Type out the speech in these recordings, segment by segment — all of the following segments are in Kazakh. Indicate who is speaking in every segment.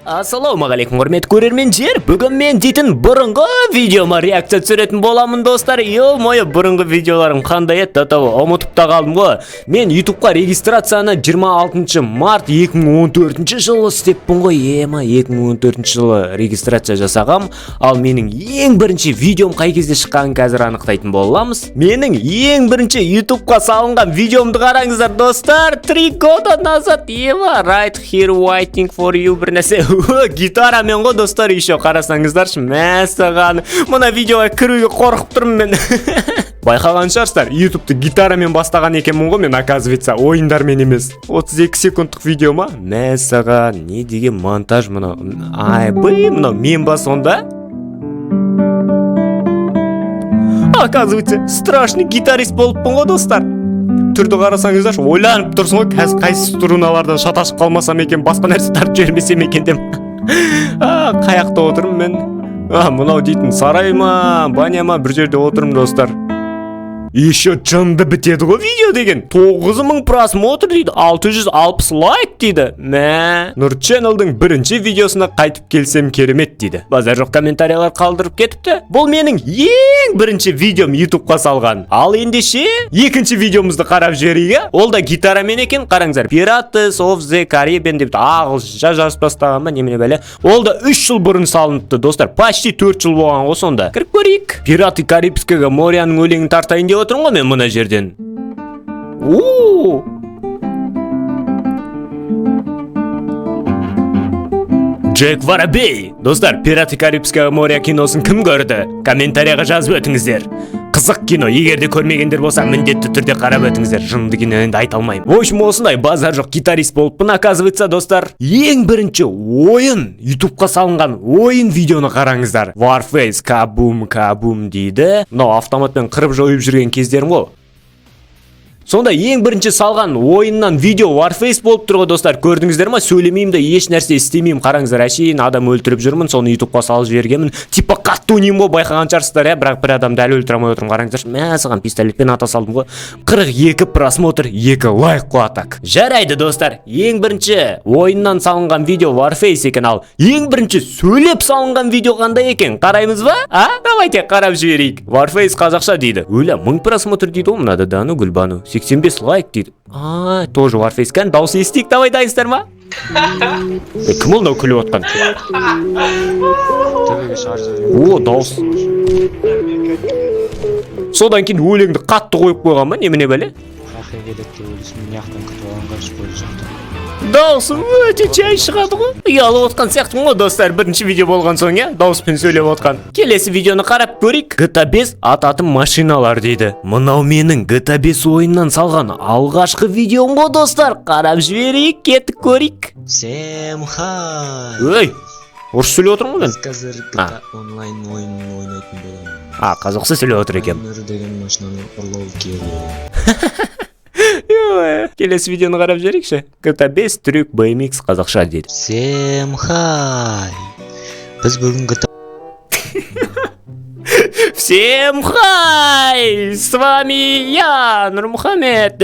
Speaker 1: Ассалаумағалейкум, құрметті көрермендер! Бүгін мен дейтін бұрынғы видеома реакция түсіретін боламын, достар. Ё-моё, бұрынғы видеоларым қандай еді, до того ұмытып та қалдым ғой. Мен ютубқа регистрацияны 26 март 2014 жылы істеппін ғой. Ема, 2014 жылы регистрация жасағам. Ал менің ең бірінші видеом қай кезде шыққанын қазір анықтайтын боламыз. Менің ең бірінші ютубқа салынған видеомды қараңыздар, достар. 3 года назад, ема, "Right here waiting for you" бір нәрсе гитарамен ғой, достар. Еще қарасаңыздаршы, мәссаған, мына видеоға кіруге қорқып тұрмын мен. Байқаған шығарсыздар, ютубты гитарамен бастаған екенмін ғой мен, оказывается, ойындармен емес. 32 секундтық видео ма? Мәссаған, не деген монтаж мынау! Айбый, мынау мен ба сонда? Оказывается, страшный гитарист болыппын ғой, достар. Түрді қарасаңыздаршы, ойланып тұрсың ғой, қазір қайсы струналардан шатасып қалмасам екен, басқа нәрсе тартып жібермесем екен деп. Қай жақта отырмын мен? Мынау дейтін сарай ма, баня ма, бір жерде отырмын, достар. Еще жынды бітеді ғой видео деген. 9000 просмотр дейді, 660 лайк дейді. Мә, Нұр Channelдың бірінші видеосына қайтып келсем керемет дейді. Базар жоқ, комментариялар қалдырып кетіпті. Бұл менің ең бірінші видеом ютубқа салған. Ал ендеше екінші видеомызды қарап жіберейік, иә? Ол да гитарамен екен, қараңыздар. Pirates of the Caribbean деп ағылшынша жазып тастаған ба, немене бәле. Ол да 3 жыл бұрын салыныпты, достар. Почти 4 жыл болған ғой сонда. Кіріп көрейік. Пираты Карибского моряның өлеңін тартайын деп отырмын ғой мен мына жерден. О! Джек Воробей! Достар, Пираты Карибского моря киносын кім көрді? Комментарияға жазып өтіңіздер. Қызық кино, егер де көрмегендер болса, міндетті түрде қарап өтіңіздер. Жынды кино, енді айта алмаймын. В общем, осындай базар жоқ гитарист болыппын, оказывается, достар. Ең бірінші ойын, ютубқа салынған ойын видеоны қараңыздар. Warface кабум кабум дейді. Мынау автоматпен қырып жойып жүрген кездерім ғой. Сонда ең бірінші салған ойыннан видео Warface болып тұр ғой, достар. Көрдіңіздер ма? Сөйлемеймін де, еш нәрсе істемеймін. Қараңыздар, әшейін адам өлтіріп жүрмін, соны ютубқа салып жібергенмін. Типа қатты ойнаймын ғой, байқаған шығарсыздар, иә? Бірақ бір адамды әлі өлтіре алмай отырмын, қараңыздаршы. Мә, саған пистолетпен ата салдым ғой. 42 просмотр, 2 лайк қой, атак. Жарайды, достар. Ең бірінші ойыннан салынған видео Warface екен, ал ең бірінші сөйлеп салынған видео қандай екен? Қараймыз ба? А? Давайте қарап жіберейік. Warface қазақша дейді. Өлә, 1000 просмотр дейді ғой мынада, Дану Гүлбану. 85 лайк дейді. А, тоже Warface. Кән, дауыс естиік, давай, дайынсыздар ма? Е, кім ол мынау күліп отқан?
Speaker 2: Төбеге шығарып жіберемін.
Speaker 1: О, дауыс. Содан кейін өлеңді қатты қойып қойған ба, немене бәле?
Speaker 2: Қақия келеді деп ойлайсың, мына жақтан күтіп алған қарсы қой жақта.
Speaker 1: Дауысы өте жай шығады ғой. Ұялып отқан сияқтымын ғой, достар, бірінші видео болған соң, иә, дауыспен сөйлеп отқан. Келесі видеоны қарап көрейік. GTA 5 ататын машиналар дейді. Мынау менің GTA 5 ойыннан салған алғашқы видеом ғой, достар. Қарап жіберейік, кеттік, көрейік.
Speaker 2: Всем хай!
Speaker 1: Ей, орысша сөйлеп отырмын ғой мен.
Speaker 2: Біз қазір GTA онлайн ойынын ойнайтын боламыз.
Speaker 1: А, қазақша сөйлеп отыр екен.
Speaker 2: Хаммер деген машинаны ұрлау керек.
Speaker 1: Ой, келесі видеоны қарап жіберейікші. GTA 5 трюк BMX қазақша дейді.
Speaker 2: Всем хай! Біз бүгін GTA
Speaker 1: Всем хай! С вами я, Нұрмұхамед.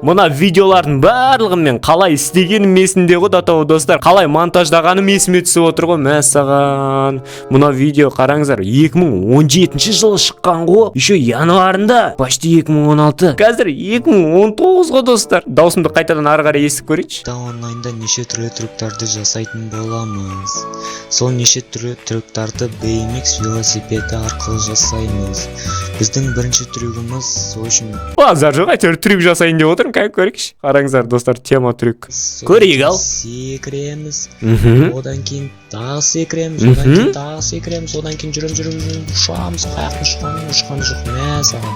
Speaker 1: Мына видеолардың барлығын мен қалай істегенім есімде ғой, до того, достар. Қалай монтаждағаным есіме түсіп отыр ғой, мәссаған. Мына видео қараңыздар, 2017 жылы шыққан ғой. Еще январында, почти 2016. Қазір 2019 ғой, достар. Дауысымды қайтадан ары қарай естіп көрейінші.
Speaker 2: GTA онлайнда неше түрлі трюктарды жасайтын боламыз. Сол неше түрлі трюктарды BMX велосипеді арқылы жасаймыз. Біздің бірінші трюгіміз, в общем,
Speaker 1: Базар жоқ, әйтеуір трюк жасайын деп отырмын, кәдімгі көрейікші. Қараңыздар, достар, тема трюк. Көрейік ал.
Speaker 2: Секіреміз. Одан кейін тағы секіреміз, одан кейін тағы секіреміз, одан кейін жүрем, жүрем, жүрем, ұшамыз, қаяқтан ұшқан, ұшқан жоқ, мә саған.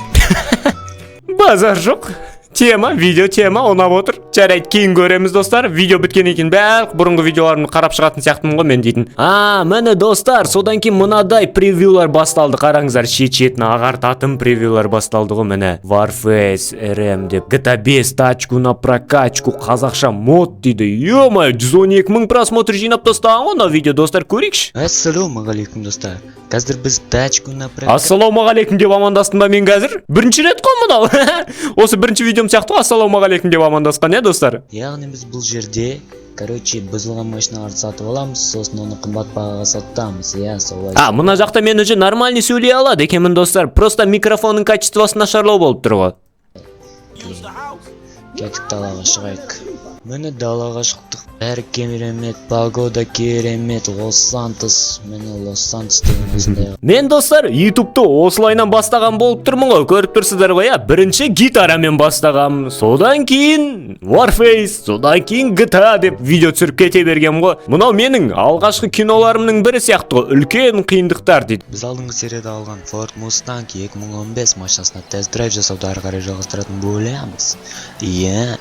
Speaker 1: Базар жоқ. Тема, видео тема ұнап отыр. Жарайды, кейін көреміз, достар. Видео біткеннен кейін барлық бұрынғы видеоларымды қарап шығатын сияқтымын ғой мен дейтін. А, міне, достар, содан кейін мынадай превьюлар басталды. Қараңыздар, шет шетін ағартатын превьюлар басталды ғой, міне. Warface, RM деп. GTA 5 тачку на прокачку, қазақша мод дейді. Ё-моё, 112 мың просмотр жинап тастаған ғой мына видео, достар, көрейікші.
Speaker 2: Ассалаумағалейкум, достар. Қазір біз тачку на прокачку
Speaker 1: Ассалаумағалейкум деп амандастым ба мен қазір? Бірінші рет қой мынау. Осы бірінші видеом. видеом сияқты ғой, ассалаумағалейкум деп амандасқан, иә, достар?
Speaker 2: Яғни біз бұл жерде, короче, бұзылған машиналарды сатып аламыз, сосын оны қымбат бағаға сатамыз, иә, солай.
Speaker 1: А, мына жақта мен уже нормальный сөйлей алады екенмін, достар. Просто микрофонның качествосы нашарлау болып тұр ғой.
Speaker 2: Кеттік, далаға шығайық. Міне, далаға шықтық. Бәрі керемет, погода керемет. Лос Сантос, міне, Лос Сантос деген осындай.
Speaker 1: Мен, достар, ютубты осылайынан бастаған болып тұрмын ғой, көріп тұрсыздар ғой, иә. Бірінші гитарамен бастағам, содан кейін Warface, содан кейін GTA деп видео түсіріп кете бергем ғой. Мынау менің алғашқы киноларымның бірі сияқты ғой. Үлкен қиындықтар дейді.
Speaker 2: Біз алдыңғы серияда алған Ford Mustang 2015 машинасына тест-драйв жасауды ары қарай жалғастыратын боламыз. Иә,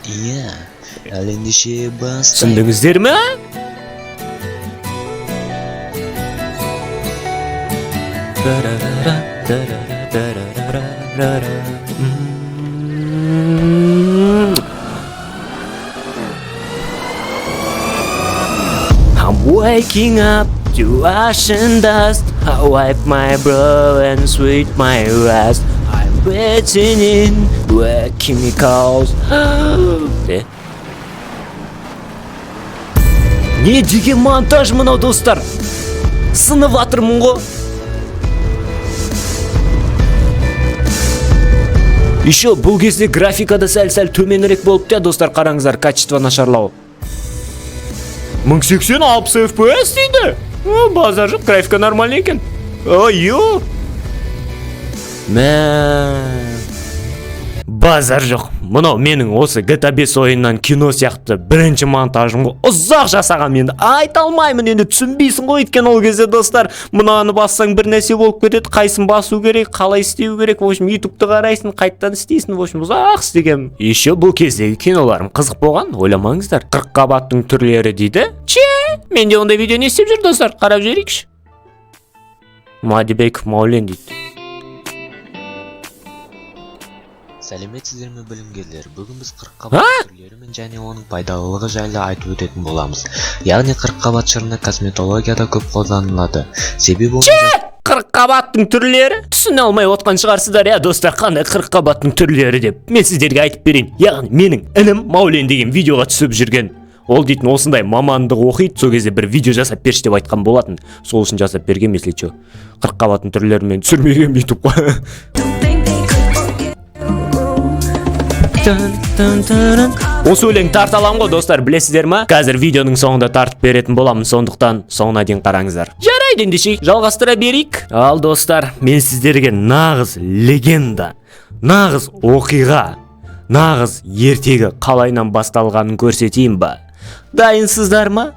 Speaker 2: ал ендеше бастайық.
Speaker 1: Түсіндіңіздер ме? I'm waking up to ash and dust. I wipe my brow and sweat my rest. I'm breathing in wet chemicals. Не? Не деген монтаж мынау, достар? Сынып жатырмын ғой. Еще бұл кезде графикада сәл-сәл төменірек болып, достар, қараңыздар, качество нашарлау. 1080 60 FPS дейді. О, базар жоқ, графика нормальный екен. Ой, мә. Базар жоқ. Мынау менің осы GTA 5 ойыннан кино сияқты бірінші монтажым ғой. Ұзақ жасағам енді. Айта алмаймын енді, түсінбейсің ғой, өйткені ол кезде, достар, мынаны бассаң, бір нәрсе болып кетеді, қайсын басу керек, қалай істеу керек. В общем, ютубты қарайсың, қайттан істейсің. В общем, ұзақ істегенмін. Еще бұл кездегі киноларым қызық болған, ойламаңыздар. 40 қабаттың түрлері дейді. Че? Менде ондай видео не істеп жүр, достар? Қарап жіберейікші. Мадибеков Маулен дейді.
Speaker 2: Сәлеметсіздер ме, білімгерлер! Бүгін біз қырыққабат түрлері мен және оның пайдалылығы жайлы айтып өтетін боламыз. Яғни қырыққабат шырыны косметологияда көп қолданылады, себебі оның
Speaker 1: 40 қабаттың түрлері, түсіне алмай отқан шығарсыздар, иә, достар, қандай 40 қабаттың түрлері деп. Мен сіздерге айтып берейін. Яғни менің інім Маулен деген видеоға түсіп жүрген. Ол дейтін осындай мамандық оқиды, сол кезде бір видео жасап берші деп айтқан болатын. Сол үшін жасап бергем, если че. 40 қабаттың түрлерін мен түсірмегенмін ютубқа. Осы өлең тарта аламын ғой, достар, білесіздер ма? Қазір видеоның соңында тартып беретін боламын, сондықтан соңына дейін қараңыздар. Жарайды, ендеше жалғастыра берейік. Ал, достар, мен сіздерге нағыз легенда, нағыз оқиға, нағыз ертегі қалайынан басталғанын көрсетейін ба? Дайынсыздар ма?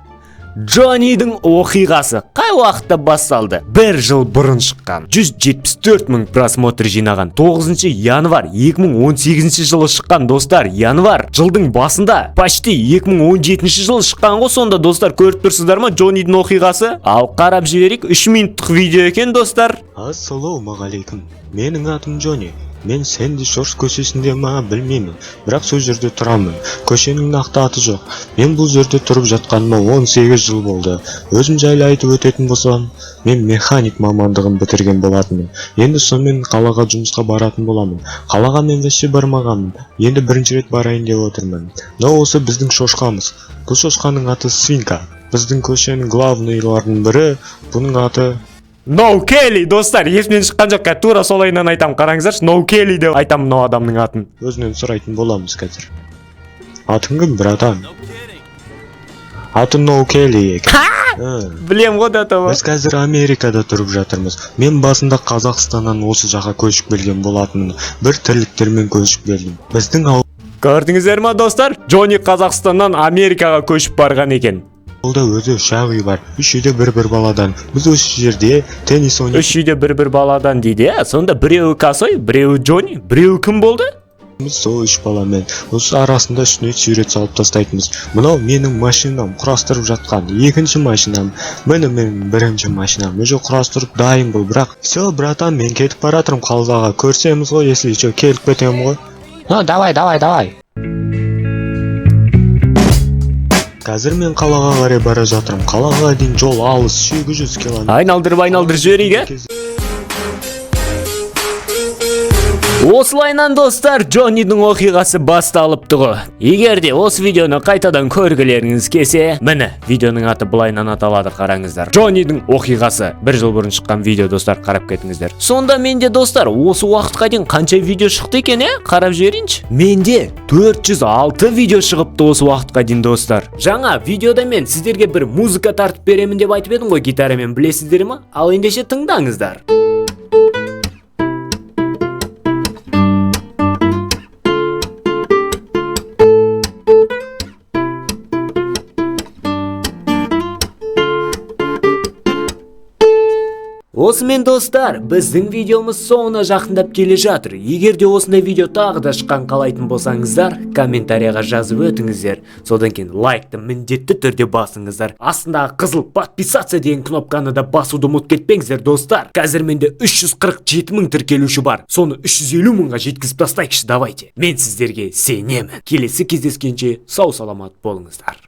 Speaker 1: Джоннидің оқиғасы қай уақытта басталды? Бір жыл бұрын шыққан. 174 мың просмотр жинаған. 9 январь 2018 жылы шыққан, достар. Январь жылдың басында, почти 2017 жылы шыққан ғой сонда, достар, көріп тұрсыздар ма Джоннидің оқиғасы? Ал қарап жіберейік. 3 минуттық видео екен, достар.
Speaker 2: Ассалаумағалейкум, менің атым Джонни. Мен Сэнди Шорс көшесінде ма, білмеймін, бірақ сол жерде тұрамын. Көшенің нақты аты жоқ. Мен бұл жерде тұрып жатқаныма 18 жыл болды. Өзім жайлы айтып өтетін болсам, мен механик мамандығын бітірген болатынмын. Енді сонымен қалаға жұмысқа баратын боламын. Қалаға мен вообще бармағанмын, енді бірінші рет барайын деп отырмын. Мынау осы біздің шошқамыз. Бұл шошқаның аты Свинка. Біздің көшенің главныйларының бірі. Бұның аты
Speaker 1: No Kelly, достар, есімнен шыққан жоқ, қазір тура солайынан айтамын, қараңыздаршы, No Kelly деп айтамын мынау адамның атын.
Speaker 2: Өзінен сұрайтын боламыз қазір. Атың кім, братан? Аты No Kelly екен.
Speaker 1: Білем ғой до того.
Speaker 2: Біз қазір Америкада тұрып жатырмыз. Мен басында Қазақстаннан осы жаққа көшіп келген болатынмын. Бір тірліктермен көшіп келдім. Біздің
Speaker 1: Көрдіңіздер ма, достар? Джонни Қазақстаннан Америкаға көшіп барған екен.
Speaker 2: Ауылда өзі үш ақ үй бар. Үш үйде бір бір баладан. Біз осы жерде теннис
Speaker 1: Үш үйде бір бір баладан дейді, иә? Сонда біреуі Косой, біреуі Джонни, біреуі кім болды?
Speaker 2: ойнайтынбыз. Сол үш баламен осы арасында үстіне сурет салып тастайтынбыз. Мынау менің машинам, құрастырып жатқан екінші машинам. Міне, менің бірінші машинам уже құрастырып дайын бұл. Бірақ все, братан, мен кетіп бара жатырмын қалаға. Көрсеміз ғой, если че, келіп кетемін ғой. Ну, давай, давай, давай. Қазір мен қалаға қарай бара жатырмын. Қалаға дейін жол алыс, 800 километр.
Speaker 1: Айналдырып, айналдырып жіберейік, иә? Осылайынан, достар, Джоннидің оқиғасы басталыпты ғой. Егер де осы видеоны қайтадан көргілеріңіз келсе, міне, видеоның аты былайынан аталады, қараңыздар. Джоннидің оқиғасы. Бір жыл бұрын шыққан видео, достар, қарап кетіңіздер. Сонда менде, достар, осы уақытқа дейін қанша видео шықты екен, е? Қарап жіберейінші. Менде 406 видео шығыпты осы уақытқа дейін, достар. Жаңа видеода мен сіздерге бір музыка тартып беремін деп айтып едім ғой гитарамен, білесіздер ма? Ал ендеше тыңдаңыздар. Осымен, достар, біздің видеомыз соңына жақындап келе жатыр. Егер де осындай видео тағы да шыққан қалайтын болсаңыздар, комментарияға жазып өтіңіздер. Содан кейін лайкты міндетті түрде басыңыздар. Астындағы қызыл «Подписаться» деген кнопканы да басуды ұмытып кетпеңіздер, достар. Қазір менде 347 мың тіркелуші бар. Соны 350 мыңға жеткізіп тастайықшы, давайте. Мен сіздерге сенемін. Келесі кездескенше сау саламат болыңыздар.